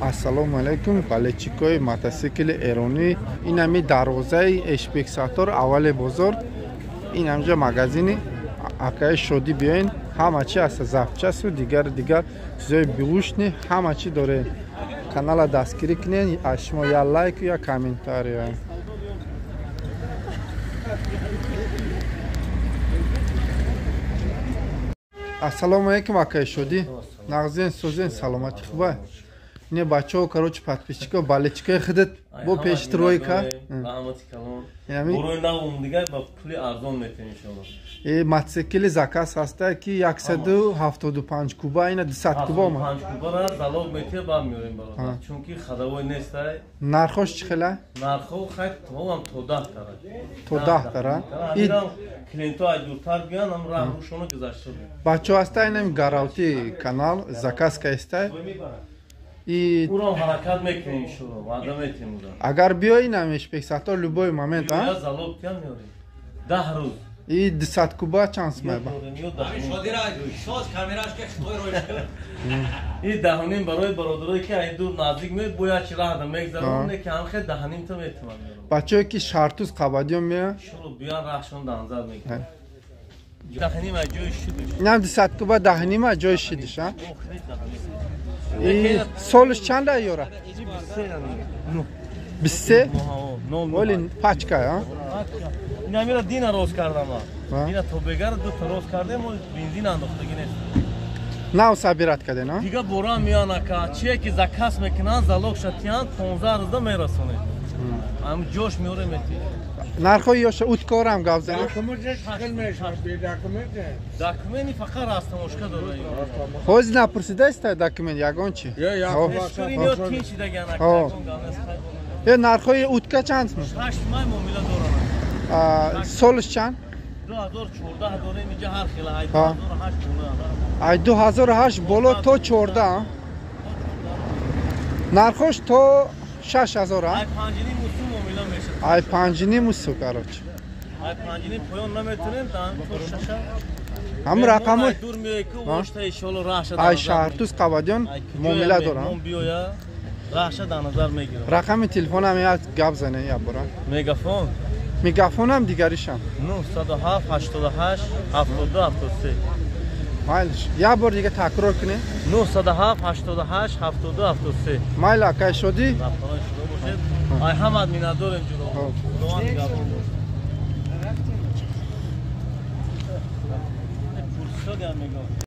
Ассалому алайкум, болельщикои мотосикли эронӣ. Ин ҳами дарвозаи Эшбексатор, аввали бозор. Ин ҳамҷа магазини акаи Шодӣ, биёен, ҳама чи аст, запчасту дигар дигар чизои беушный ҳама чи дорем. Канала дастгирӣ кунед, аз шумо я лайку, я комментария. Ассалому алайкум, акаи Шодӣ. Нағзен, созен, саломатӣ хуба? Не, бачаҳо, короче, подписчико, болельщикои худат бо пеши тройка. Раҳмати калон. Бурои навум дигар ба пули арзон метем, иншоалло. Э, мотоцикли заказ ҳаста, ки 175 куба, ина 200 куба омад. 5 кубара залог метем, баъд меорем, бародар. Чунки ходовой нестай. Нархош чӣ хела? Нархо хай то то 10 тара. То 10 тара. И клиентҳо ай дуртар биён, ам раҳ рӯшоно гузашта. Бачаҳо ҳаста, инам гаралти канал заказ кайстай. И урам ҳаракат мекунем, иншоалло, ваъда метем уда. Агар биёи нам Эшбексатор любой момент, а? Залог тиям, меорем. 10 рӯз. И 200 куба чанд сумайба? И даҳуним барои бародарое ки ай дур наздик меояд, бояд чи раҳда мегзаронам, не ки ҳамхе даҳаним та метавонам. Бачаҳое ки Шартуз Қабадиён меояд? Иншоалло, биён, раҳшон данзар мекунем. Даҳаним ай ҷои шидиш. Инам 200 куба даҳаним ай ҷои шидиш, а? И солиш чанда ёра? 23? Оли пачка, а? Инамира дина роз кардам. Дина то бегар ду та роз кардем, бензин андохтагӣ нест. Нав собирать карден, а? Дига бора меян, ака. Чие ки заказ мекунанд, залог шатиян, 15 рӯзда мерасонем. Ам ҷош меорем, мети. Нархои ёша уткорам гап занем. Документи фақат растамошка дора. Ҳозир напурсидаиста документ ягон чи? Э, нархои утка чанд сум? 8 май муомила доранд. Солиш чанд? 2014 дорем, инҷа ҳар хела, ай 2008 боло. Ай 2008 боло то 14. Нархош то 6000, а? Ай 5.5 усу муомила мешавад. Ай 5.5 усу, короче. Ай 5.5 поён наметонем, то шаша. Ҳам рақамҳо дур меояд, ки ошта иншоалло раҳша. Ай Шаҳртуз Қабадиён муомила дорам. Биёя, раҳша дар назар мегирам. Рақами телефонам як гап занем як бора. Мегафон. Мегафонам, дигаришам. 907 88 72 73. Майлиш. Як бор дига такрор кунем. 907 88 72 73. Майли, акай Шодӣ. Рафторои шумо бошед. Ай ҳамат миннатдорем, ҷуро. Худованд нигаҳбон бошад. Пурсиёдиам мегӯям.